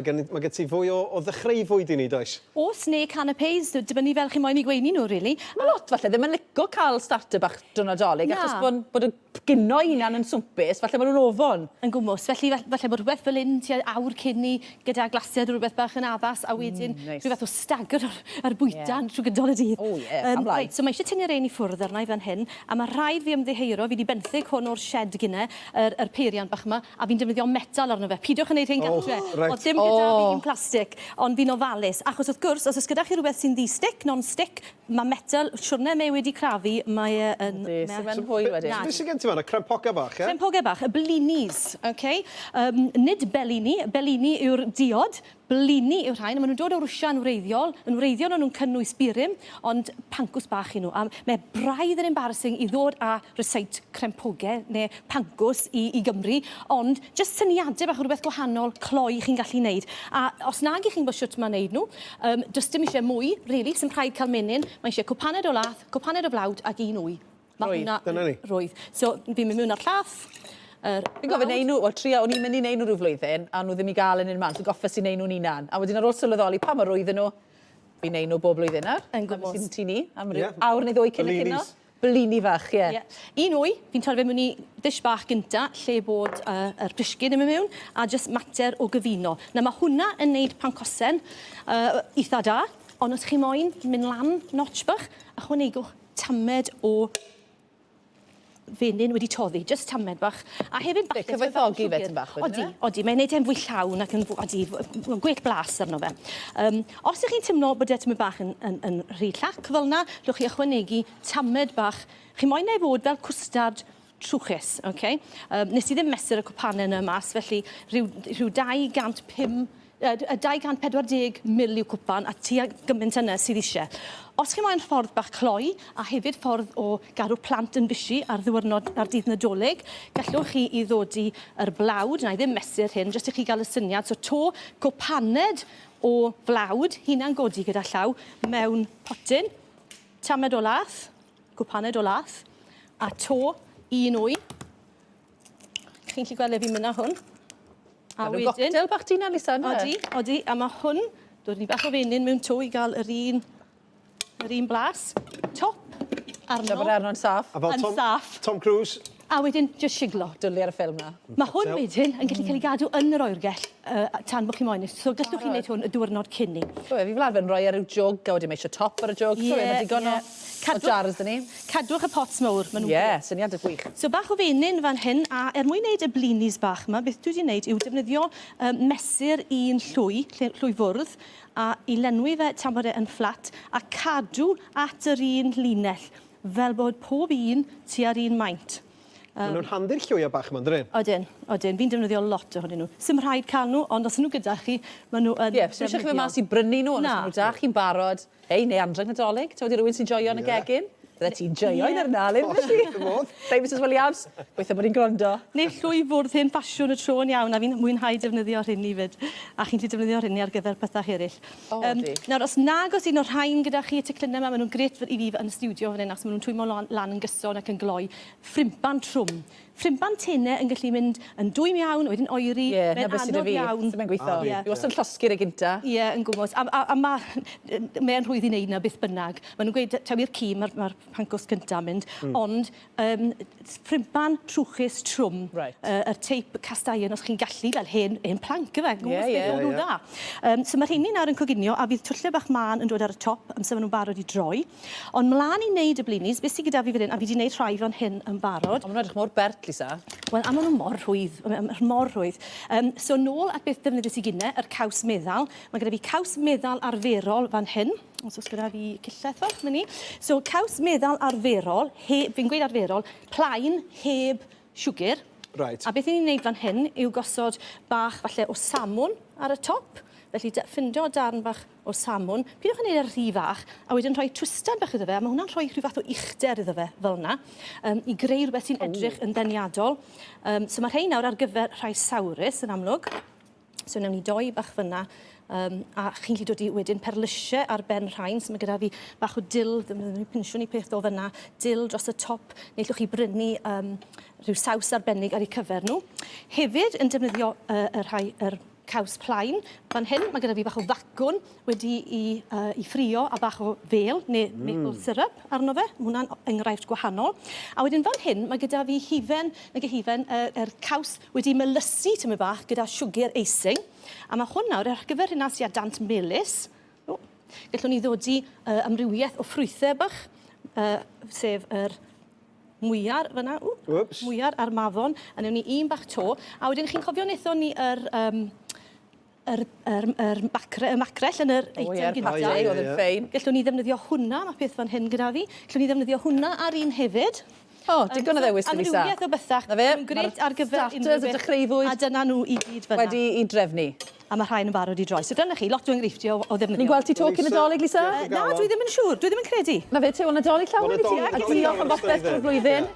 Mae gen, mae gen ti fwy o, o ddechreufwyd i ni, does? Oes, neu canapés, dibynnu fel chi moyn i gweini nhw, really. Mae lot falle ddim yn lico cael starter bach diwrnod Dolig, achos bod, bod y gino i hunan yn swmpus, falle maen nhw'n ofon. Yn gwmws, felly falle bod rhywbeth fel un tua awr cyn ni gyda glasied o rhywbeth bach yn addas, a wedyn mm, nice. rhyw fath o stagger ar, ar bwyta yeah. trwy gydol y dydd. Oh yeah, um, reit, so mae eisiau tynnu'r ein i ffwrdd arna i fan hyn, a mae rhaid fi ymddiheuro, fi wedi benthyg hwn o'r shed gynne, yr, yr peiriant bach yma, a fi'n defnyddio metal arno fe. Peidiwch yn neud hyn gartre. Oh, reit. O'dd dim gyda fi un plastic, ond fi'n ofalus. Achos wrth gwrs, os oes gyda chi rhywbeth sy'n ddi-stick, non-stick, mae metal, siwrne mae e wedi crafu, mae e yn... Yndi, so mae'n hwyl wedyn. So beth sydd gen ti fan'na? Crempogau bach, ie? Crempogau bach, y blinis, ok? Um, nid bellini, bellini yw'r diod, Blini yw'r rhain, a maen nhw'n dod o Rwsia yn wreiddiol. Yn wreiddiol o'n nhw'n cynnwys burum, ond pancws bach i nhw. A mae braidd yn embarrassing i ddod â ryseit crempogau neu pancws i, i Gymru, ond jyst syniadau bach o rhywbeth gwahanol, cloi chi'n gallu wneud. A os nag i chi'n gwybod shwt mae'n wneud nhw, um, does dim eisiau mwy, really, sy'n rhaid cael menyn. Mae eisiau cwpaned o lath, cwpaned o flawd ac un wy. Mae Rwydd. hwnna... Dyna ni. Rwydd. So, fi'n mynd mewn ar llath. Yr Fi'n gofio neud nhw, wel trio, o'n i'n mynd i neud nhw rhyw flwyddyn, a o'n nhw ddim i gael yn unman, so goffes i neud nhw'n hunan. A wedyn ar ôl sylweddoli pa mor rwydd yn nhw, fi'n neud nhw bob blwyddyn nawr. Yn gwmws. Sy'n ti ni, am ryw Ie. awr neu ddwy cyn y cino. Blinis. Blini fach, ie. Ie. Un wy, fi'n torri fe mewn i dish bach gynta, lle bod uh, yr plisgyn yn mynd mewn, a jyst mater o gyfuno. Na, mae hwnna yn neud pancosen uh, eitha da, ond os chi moyn mynd lan notch bach, ychwanegwch tamed o fenyn wedi toddi, jyst tamed bach. A hefyd falle... Cyfoethogi fe tipyn bach wedyn, Odi, odi, mae'n neud e'n fwy llawn ac yn fwy, odi, gwell blas arno fe. Um, os ych chi'n teimlo bod e tymed bach yn, yn, yn rhy llac fel yna, llwch chi ychwanegu tamed bach. Chi moyn ei fod fel cwstard trwchus, okay? Um, nes i ddim mesur y cwpanau yna mas, felly rhyw, rhyw 205 240 mil i'w cwpan a tua gymaint yna sydd eisiau. Os chi moyn ffordd bach cloi a hefyd ffordd o gadw plant yn busy ar ddiwrnod ar dydd Nadolig, gallwch chi i ddodi yr blawd, na i ddim mesur hyn, jyst i chi gael y syniad. So to cwpaned o flawd, hunan godi gyda llaw, mewn potyn, tamed o lath, cwpaned o lath, a to un wy. Chi'n gallu gweld le fi'n mynd â hwn. A wedyn... Goctel bach ti 'na Lisa yndyfe? Odi, odi, a ma' hwn, dod ni bach o fenyn mewn 'to i ga'l yr un, yr un blas. Top arno. Tra bod e arno'n saff. A fel Tom... Yn saff. Tom Cruise. A wedyn jyst siglo. Dwli ar y ffilm 'na. Ma' hwn wedyn yn gallu cael ei gadw yn yr oergell yy tan bo' chi moyn e. So gallwch chi neud hwn y diwrnod cyn 'ny. T'o' be' fi fel arfer yn rhoi e ar ryw jwg a wedyn ma' isio top ar y jwg. T'o' be' ma' digon o o jars 'da ni. Cadwch y pots mowr, ma' nhw'n Ie, syniad da gwych. So bach o fenyn fan hyn, a er mwyn neud y blinis bach 'ma, beth dwi 'di neud yw defnyddio yym mesur un llwy, lle- llwy fwrdd, a i lenwi fe tan bod e yn fflat, a cadw at yr un linell, fel bod pob un tua'r un maint. Ma' nhw'n handi'r llwyau bach yma, yndydyn? Odyn, odyn. Fi'n defnyddio lot ohonyn nhw. Sim rhaid cael nhw, ond os 'yn nhw gyda chi, ma' nhw yn Ie, sim isie chi fynd mas i brynu nhw, ond os ma' nhw 'da chi'n barod, Hei, neu anrheg Nadolig, t'mod i rywun sy'n joio yn y gegin? Bydde ti'n joio un ar 'na, Alun, bydde ti? Wrth fy modd. Hei, Misus Williams, gobeithio bod hi'n gwrando. Neu llwy fwrdd hen ffasiwn y tro yn iawn, a fi'n mwynhau defnyddio rheini 'fyd. A chi'n gallu defnyddio rheini ar gyfer pethau eraill. O, ydi. Nawr, os nag oes un o'r rhain gyda chi, y teclynnau 'ma, maen nhw'n grêt i fi yn y stiwdio fan hyn, achos maen nhw'n twymo lan, lan yn gyson ac yn gloi. Ffrimpan trwm. Ffrimpan tene yn gallu mynd yn dwym iawn, wedyn oeri. Ie, 'na Mae'n beth sy 'da anodd fi. iawn. Sdim e'n gweitho. A fi. Ie. Fi wastad yn llosgi rei gynta. Ie, yn gwmws. A a a ma' mae e'n rhwydd i wneud 'na beth bynnag. Ma' nhw'n gweud taw i'r ci ma'r ma'r pancos cynta yn mynd, ond yym ffrimpan trwchus trwm. Reit. Yy yr teip cast iron os chi'n gallu, fel hen hen plank yfe? Ie, ie. Gwmws beth o'n nhw'n dda. Yym so ma' rheini nawr yn coginio a fydd twlle bach mân yn dod ar y top amser ma' nhw'n barod i droi. Ond mlan i wneud y blinis, beth sy gyda fi fan hyn, a fi 'di wneud rhai fan hyn yn barod. Ond ma' nhw'n edrych mor bert, Lisa. Wel, a ma' nhw mor rhwydd, mor rhwydd. Um, so nôl at beth ddefnyddiais i gynne, yr caws meddal. Mae gyda fi caws meddal arferol fan hyn. Os oes gyda fi cillell fach, mynd ni. So caws meddal arferol, he, fi'n gweud arferol, plaen, heb siwgr. Right. A beth ni'n wneud fan hyn yw gosod bach falle o samwn ar y top. Felly ffindo darn bach o samwn, pidwch â neud e rhy fach, a wedyn rhoi twstad bach iddo fe, a ma' hwnna'n rhoi rhyw fath o uchder iddo fe fel 'na, yym i greu rhywbeth sy'n edrych yn ddeniadol. Yym so ma' rhein nawr ar gyfer rhai sawrus yn amlwg. So newn ni doi bach fynna, yym a chi'n gallu dod i wedyn perlysie ar ben rhain, so ma' gyda fi bach o dill, ddim yn pinsiwn i peth o fynna, dill dros y top, neu llwch chi brynu yym rhyw saws arbennig ar eu cyfer nhw. Hefyd yn defnyddio yy y rhai yr... caws plaen. Fan hyn, mae gyda fi bach o facwn wedi i, uh, i ffrio a bach o fel neu maple syrup arno fe. Mae hwnna'n enghraifft gwahanol. A wedyn fan hyn, mae gyda fi hufen, nag y hufen, uh, yr caws wedi melysu tymed bach gyda siwgr eising. A mae hwn nawr ar gyfer hynna sydd â dant melys. O, gallwn ni ddodi uh, amrywiaeth o ffrwythau bach, uh, sef yr mwyar fyna. Ww, mwyar a'r mafon. A newn ni un bach to. A wedyn chi'n cofio wnaethon ni yr, um, yr, yr, yr, macre, y macrell yn yr eitem oh, gyntaf. Oh, ie, oedd yn ffein. Gallwn ni ddefnyddio hwnna, mae peth fan hyn gyda fi. Gallwn ni ddefnyddio hwnna ar un hefyd. O, oh, digon o ddewis Lisa. Amrywiaeth o bethau. Na fe, Grêt ar gyfer starters y dechreufwyd. A dyna nhw i gyd fyna. Wedi i drefnu. A mae rhain yn barod i droi. So dyna chi, lot o enghreifftiau o ddefnyddio. Ni'n gweld ti to cyn y Dolig, Lisa? Na, dwi ddim yn siŵr. Dwi ddim yn credu. Na fe, te, wel Nadolig llawen i ti. A diolch am bopeth drwy'r flwyddyn.